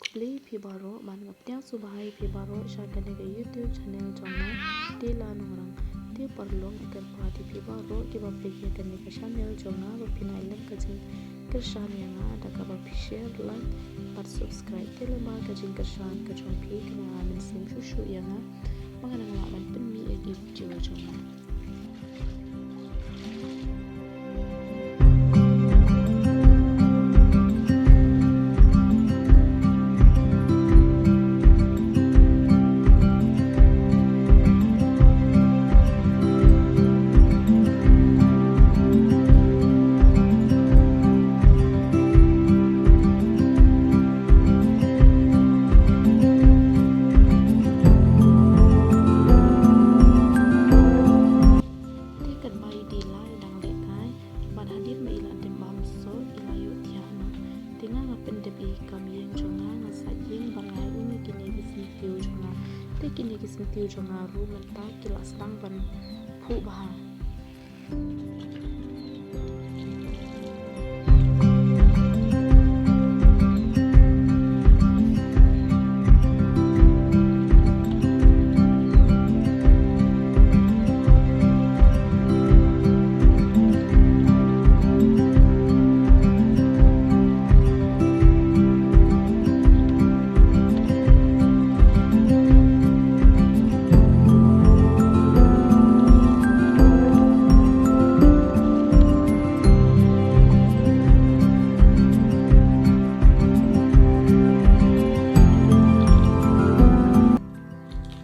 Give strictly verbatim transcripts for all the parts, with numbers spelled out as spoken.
Khublei phi baroh, bad nga pdiang sngewbha ïa phi baroh sha kane ka YouTube channel jong nga, Dela Nongrang. Te paralok, nga kyrpad ïa phi baroh kiba peit ïa kane ka channel jong nga ba phin ai lem ka jingkyrshan ïa nga da kaba phi share, like bad subscribe. Te lyngba ka jingkyrshan ka jong phi kan ai mynsiem shuh shuh ïa nga ba ngan nang lah ban pynmih ïa ki video jong nga. Te katba i Dela i dang lehkai, bad hadien ba i la dep bam soh, i la ïohthiah noh. Te nga, nga pyndep ïa i kam ïing jong nga, nga sait ïing bad nga ai um ïa kine ki syntiew jong nga. Te kine ki syntiew jong nga ruh mynta ki la sdang ban phuh bha.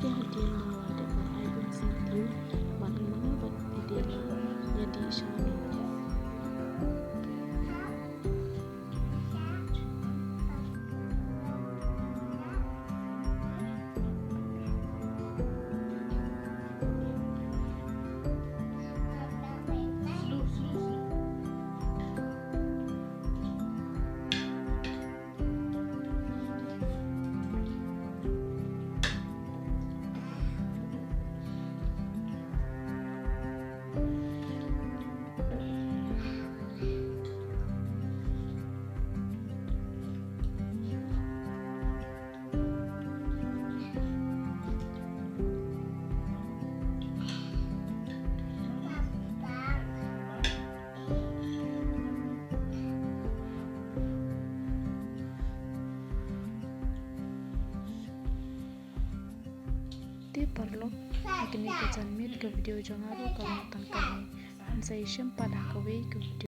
Te hadien ba nga la dep ban ai um syntiew, bad nga bad i Dela ïa dih sha nongrim. Te paralok, ha kane ka janmiet ka video jong nga ruh ka long tang katne. Ngin sa ïashem pat ha kawei ka video.